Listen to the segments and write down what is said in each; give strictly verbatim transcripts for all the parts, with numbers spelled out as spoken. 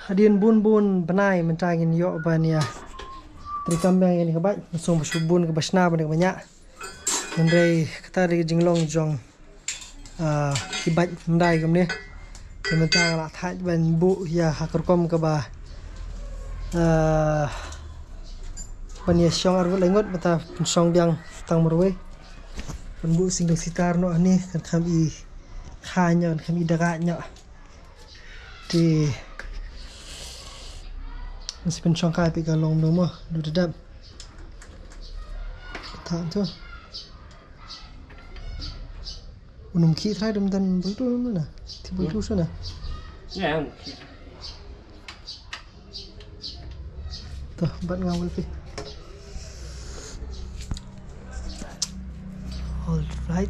Hadien bun bun bnai mynta ngin ïoh ban ïa treikam biang ïa kane ka bike. Ngi sngewbha shu bun kaba shna bad kaba ñiah. Hynrei kata dei ka jinglong jong, ah, ki bike Hyundai kumne. Te mynta nga la thait ban buh ïa ha ka rukom kaba, ah, ban ïa shong arngut laingut, mynta pynshong biang tang marwei. Ban buh single seater noh hangne kan kham i kha ñiah, kan kham i da kha ñiah. Te ngan sa pynshong kai phi ka long no mo, du da dap. Tha tu. U num khi thrai dum dan bul tu na. Ti bul tu sana. Ya, um khi. To, bat nga wal phi. All right.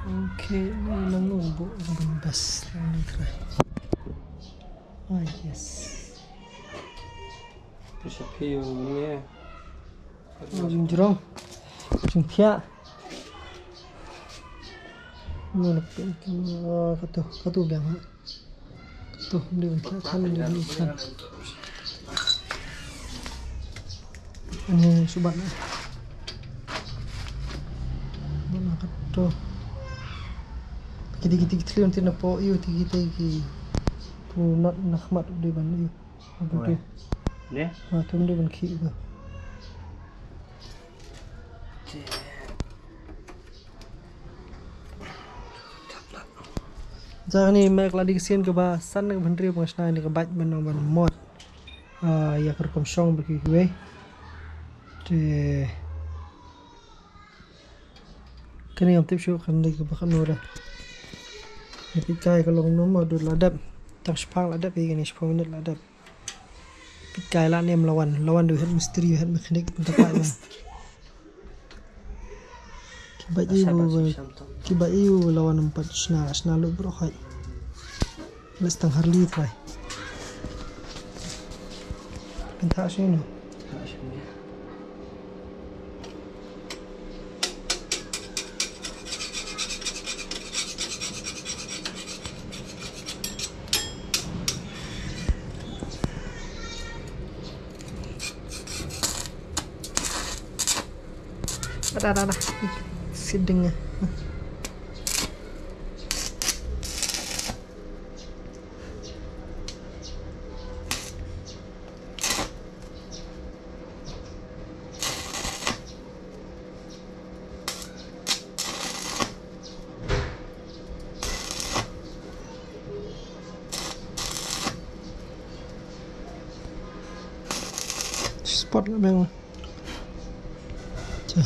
Okay, na lang nun bu bun bas lang ni try. Ah, yes. Pisa phi yung ni. Oh, jing jrong. Jing thiah. Mana pin, oh, katu, katu biang ha. Tu, ym dei ban thiah than, ym dei ban thiah than. Ani subat na. Mana katu. Kiti kiti kiti liun tina po iu ti kiti ki tu nat na khmat ym dei ban iu. Abu tu. Ne? Ha, tu ym dei ban khi tu. Jani me ka la dei ka sien kaba san kaba hynriew ba nga shna ïa ka bike ban ong ban mot. Ah, ïa ka rukom shong bad kiwei. Te kane ngam tip shuh kan dei kaba kano da. Ïa peit kai ka long no mo, dud la dep. Tang shipang la dep ïa kane, shipang minit la dep. Peit kai la ne em la wan, la wan da u head mistri, u head mechanic, mynta kai ma. Kiba iu, kiba iu la wan em pat shna, shna lut bro hai. Les tang harli trai. Pynthah sini no. Ada, ada, ada. Siding. Spot nga biang. Cha.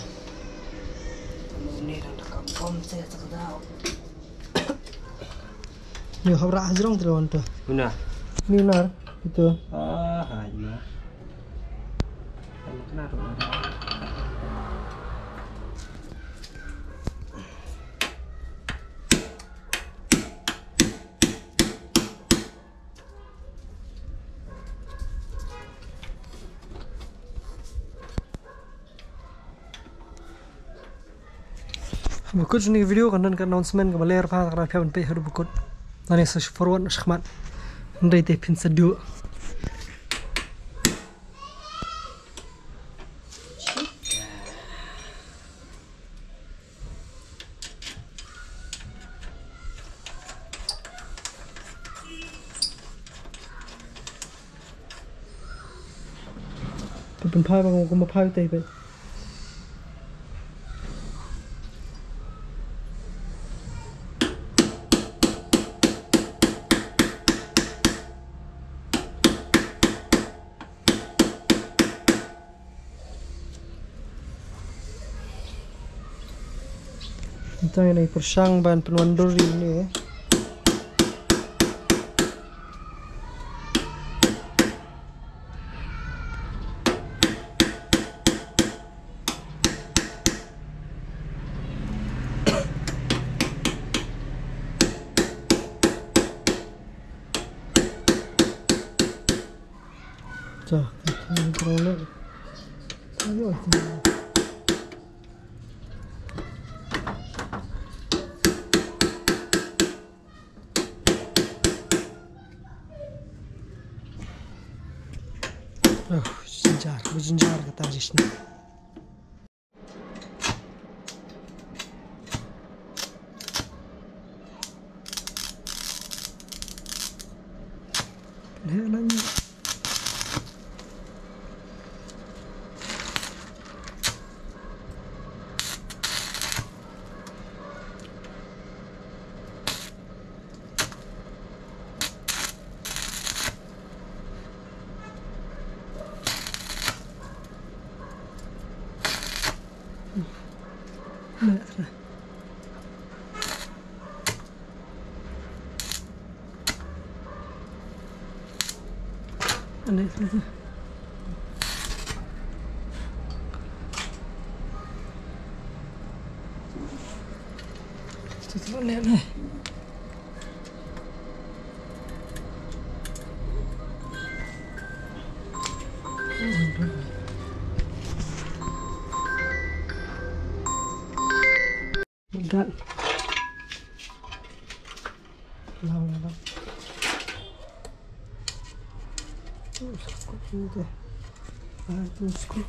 Ni hap rah hajrong tu lawan tu. Una. Ni nar itu. Ah, hai ma. Kan kena tu. Ba kut jong kane ka video kan don ka announcement kaba ler bha, ka dang phi hap ban peit haduh ba kut. Lane sa forward shakhmat. Hynrei te phin sa duh. Pynphai ba kumba phai te peit. Mynta ngi pyrshang ban pynwandur ïa une. Cha, ka thang ka rong leh. Ayo, cha. Jynjar kata jisna. Gat. Lau, lau, lau. Tu scoop ni te. Ah, tu scoop.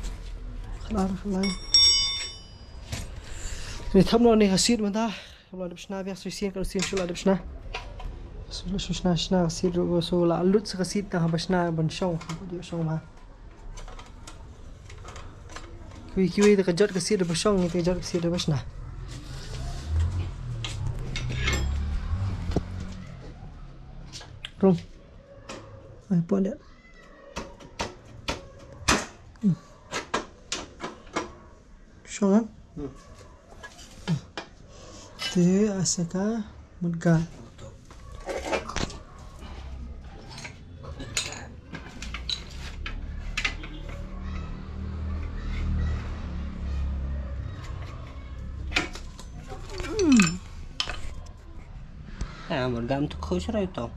Khlaiñ, khlaiñ. Ni tham noh ni ka seat mynta. Kam lah dep shna biang, shu sien ka sien shu lah dep shna. Shu, shu shna, shna ka seat ruh, shu lah lut sa ka seat tang haba shna ban shong, ban shong ba. Kiwei kiwei te ka jot ka seat haba shong, te ka jot ka seat haba shna. Rung. Ai, pon dia. Hmm. Shong kan? Hmm. Te asaka mutga. Ah, mutga tu kho shrai to.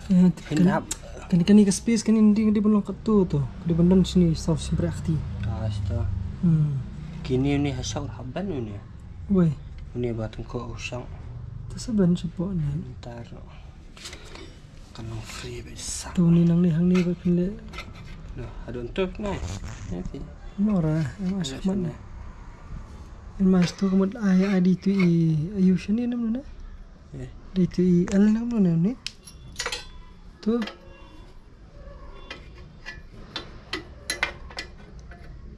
Ya, Hin kan, hap. Kan, kan ni ka space kan ni di, di ban long kat tu tu. Di ban don sini sau sini berakti. Ah, sto. Hmm. Kini ni ha shau ha ban ni. Wei. Ni ba tengko u shau. Tu saban sepo ni. Ntar. Kan long free ba sa. Tu ni nang ni hang ni ba pin le. No, adon tu na. Nanti. Nora, em asak man. Em as tu kemut ai adi tu i ayu sini nam na. Eh. Di tu i al nam na ni. Tu.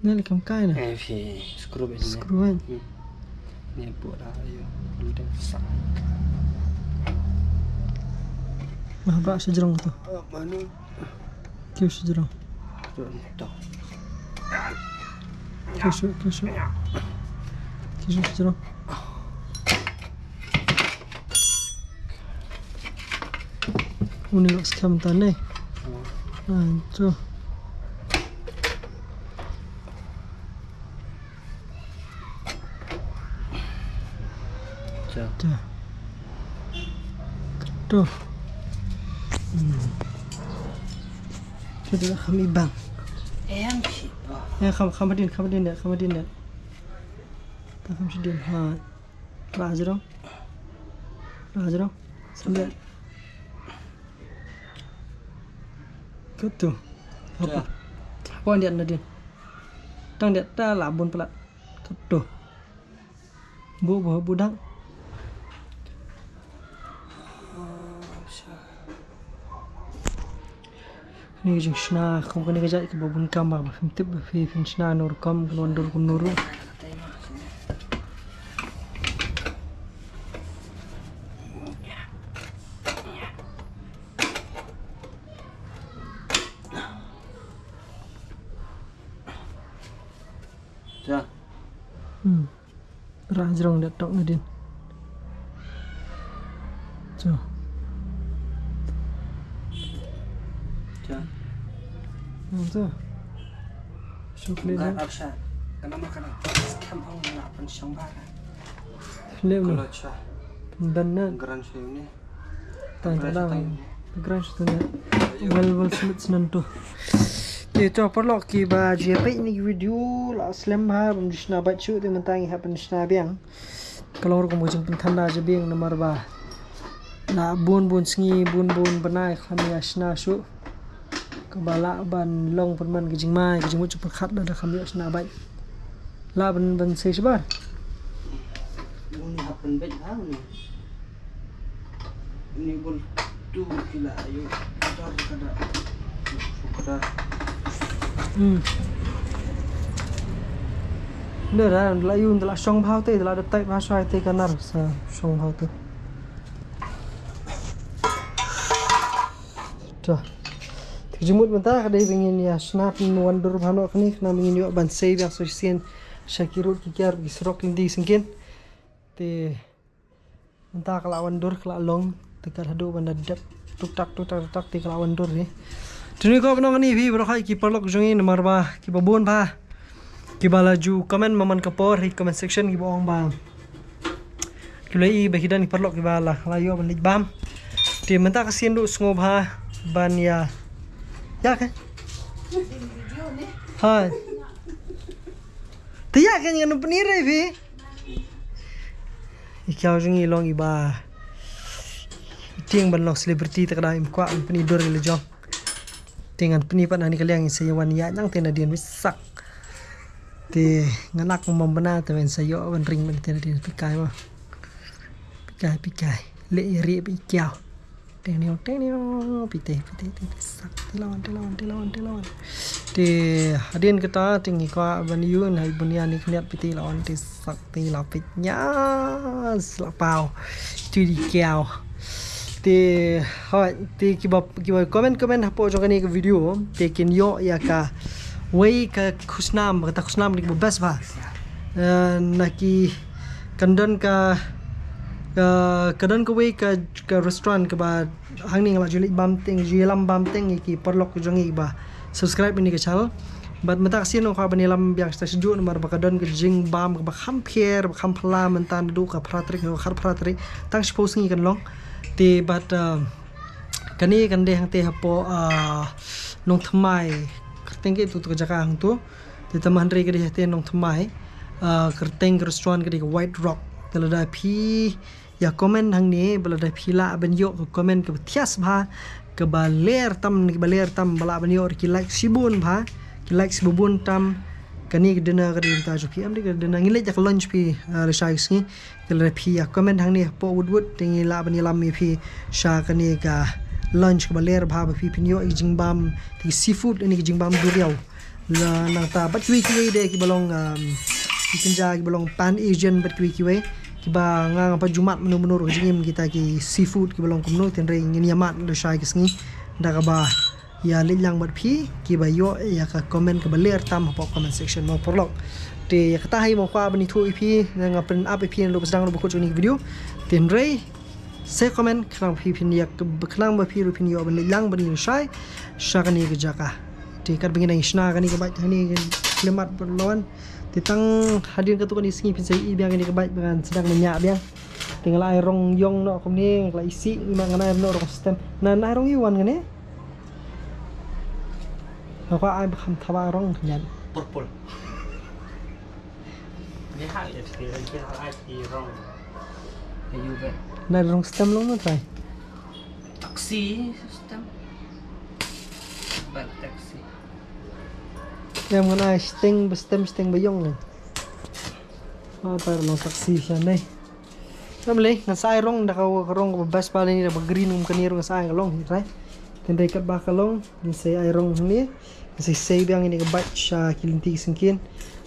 Ni le kam kai na. Eh, phi screw ba ni. Screw kan. Hmm. Ni buat dah ayo. Lu dah sa. Mah ba sejrong tu. Ah, mana? Kyu sejrong. Tu, tu. Kyu su, kyu su. Kyu su sejrong. Uni lok skhem ta ne. Hmm. Nah, tu. Cha. Cha. Tu. Hmm. Tu dah kami bang. Em sih. Ya, kham, kham hadien, kham hadien dia, kham hadien dia. Tak kham hadien. Ha. Rah jrong. Rah jrong. Sampai. Kat tu. Apa? Apa dia nadin? Tang dia ta la bun pelat. Kat tu. Bu bu bu dang. Ni ka jingshna, kum kane ka jait kaba bun kam ba, ba phim tip ba phi phin shna na rukom, kan wan dur kum na ruh. Cha. Hmm. Rah jrong da tok nadien. Cho. Cha. Nang to. Sukli na. Ap sha. Kana ma kana. Kam hong na pen shang ba. Lem no. Kalau cha. Dan na. Geran sha ni. Tang tang. Background shuh tu ne. Wel wel slit snen tu. Te to paralok kiba ju ïa peit ïa kane ka video la slem bha, bym ju shna beit shuh te mynta ngi hap ban shna biang. Ka long ruh kum ka jingpynthanda jabieng namar ba la bun bun sngi bun bun bnai khlem ïa shna shuh. Kaba lah ban long pynban ka jingmai, ka jingmut jingpyrkhat da, da kham ïoh shna bike. Lah ban, ban sei shabar. Uni hap pynbeit ha uni. Uni bol tu ki la ayu. Kadar, kadar. Kadar. Hmm. Nda la yu, nda la shong bha te, nda la dep tai bha shwa te ka nar sa shong bha te. Ta. Te ka jingmut mynta ka dei ba ngin ïa shna pynwan dur bha noh kane, khnang ba ngin ïoh ban sei biang sa shisien sha ki rud ki kiar, ki surok, ki lynti ki syngkien. Te mynta ka la wan dur, ka la long, te ka haduh ban da dep tuk tak, tuk tak, tuk tak, te ka la wan dur ne. Te uni ko ba nong kane phi baroh hi ki paralok jong ngi, namar ba kiba bun bha kiba la ju comment man man ka por hi comment section, kiba ong ba ki la i ba ki don ki paralok kiba la, la ïoh ban leit bam. Te mynta ka sien ruh sngewbha ban ïa, ïa ka. Hai. Te ïa ka ngan pyni re phi. I kiaw jong ngi long iba tieng ban long celebrity, te ka dang im kwah ban pyni dur ïa la jong. Te ngan pyni pat na kane ka liang, sa ïa wan ïa nang te nadien wi sak. Te ngan ak mom bana te wen sa ïoh ban ring ban te nadien, pikai ma. Pikai, pikai. Le ri pi kiaw. Teng niu, teng niu, pite, pite, pite, sak, te lawan, te lawan, te lawan, te lawan. Te hadien kata, te ngi kwah ban ïu, na i bunia ni khniat pite lawan, te sak, te la pit nya, la paw. Tu di kiaw. Te, hoi, te kiba, kiba comment, comment hapoh jong kane ka video, te kin ïoh ïa ka wei ka khusnam, kata khusnam ni kiba best bha. Eh, na ki kan don ka, ka, ka don ka wei ka, ka restaurant kaba hangne nga la ju leit bam teng, ju ïalam bam teng ïa ki paralok jong ngi ba subscribe ïa kane ka channel. Bad mynta ka sien nga kwah ban ïalam biang sa shuh namar ba ka don ka jingbam kaba kham pher, ba kham phylla mynta naduh ka phra tarik, ka khatphra tarik, tang shiphew sngi kan long. Te bad, ah, kane kan dei hangte hapoh, ah, Nongthymmai. Kyrteng keitu tu ka jaka hangtu. Te tang hynrei ka dei hangte Nongthymmai. Ah, kyrteng ka restaurant ka dei ka White Rock. Te lada phi ïa comment hangne, ba lada phi lah ban ïoh ka comment kaba thiah bha, kaba ler tam, kaba ler tam, ba lah ban ïoh ki like shibun bha, ki like shibun tam. Kane ka dinner ka dei mynta jong phi, em dei ka dinner, ngi leit ïa ka lunch phi, ah, lashai ka sngi. Te lada phi ïa comment hangne hapoh wut wut, te ngi lah ban ïalam ïa phi sha kane ka lunch kaba ler bha, ba phi phin ïoh ïa ka jingbam, te ka seafood, ïa ka jingbam duriaw. La nangta bad kiwei kiwei de kiba long, um, ki kynja kiba long pan Asian bad kiwei kiwei. Kiba nga ngam pat ju mad mynno mynno ruh ka jingim kita ki seafood kiba long kumno, hynrei ngin ïa mad lashai ka sngi. Da kaba ïa leit lang bad phi kiba ïoh ïa ka comment kaba ler tam hapoh comment section mo paralok. Te ïa kata hi mo kwah ban ïathuh ïa phi, nga pyn-ap ïa phi naduh ba sdang ruh ba kut jong kane ka video. Hynrei sa comment khnang phi phin ïa, khnang ba phi ruh phin ïoh ban leit lang ban ïa shai sha kane ka jaka. Te katba ngi dang shna kane ka bike, kane ka khyllipmat ba la wan. Te tang hadien katto katne sngi phin sa ïohi biang kane ka bike ba ngan sdang ban ñiah biang. Te nga la ai rong ïong noh kumne, nga la isih, nga la ai noh rong stem. Na, na ai rong ïa wan kane. Nga kwah ai ba kham thaba rong kane. Purple. Ni ha, yes, ki, ki ha, ai ki rong. Ayu be. Na rong stem long ma trai. Taxi stem. Bad taxi. Em ngan ai stem ba stem, stem ba ïong ne. Ma par long taxi sha ne. Namle, ngan sa ai rong da ka rong kaba best ba ni da ba green kum kane ruh ngan sa ai ka long hi trai. Hynrei katba ka long, ngan sa ai rong hangne. Ngan sa sei biang ïa kane ka bike sha ki lynti ki syngkien.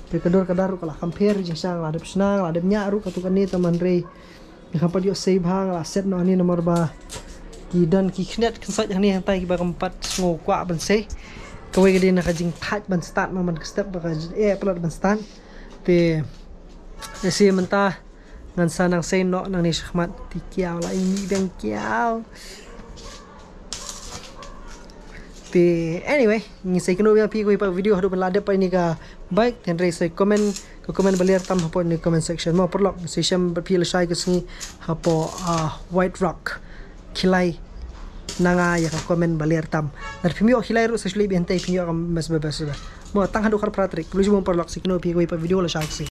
Te ka dur ka dar ruh ka la kham pher, jingshisha nga la dep shna, nga la dep ñiah ruh katto katne, tang hynrei nga kham pat ïoh sei bha, nga la set noh hangne namar ba ki don ki khyndiat khynsoit hangne hangtai kiba kham pat sngew kwah ban sei. Kawei ka dei na ka jingthait ban start, man man ka step ba ka eh palat ban start. Te, te shi mynta ngan sa nang sei noh nangne shakhmat, te kiaw la ïa mih biang kiaw. Te anyway, ngi sa ïakynduh biang phi kawei pat video haduh ban la dep pat ïa kane ka bike, hynrei sa comment, ka comment ba ler tam hapoh kane comment section mo paralok. Sa shem bad phi lashai ka sngi hapoh, ah, White Rock. Khie lai na nga ïa ka comment ba ler tam. Lada phim ïoh khie lai ruh sa shu leit beit hangtai, phim ïoh ka message ba best ba. Mo tang haduh khatphra tarik. Khublei shibun paralok, sa ïakynduh phi kawei pat video lashai ka sngi.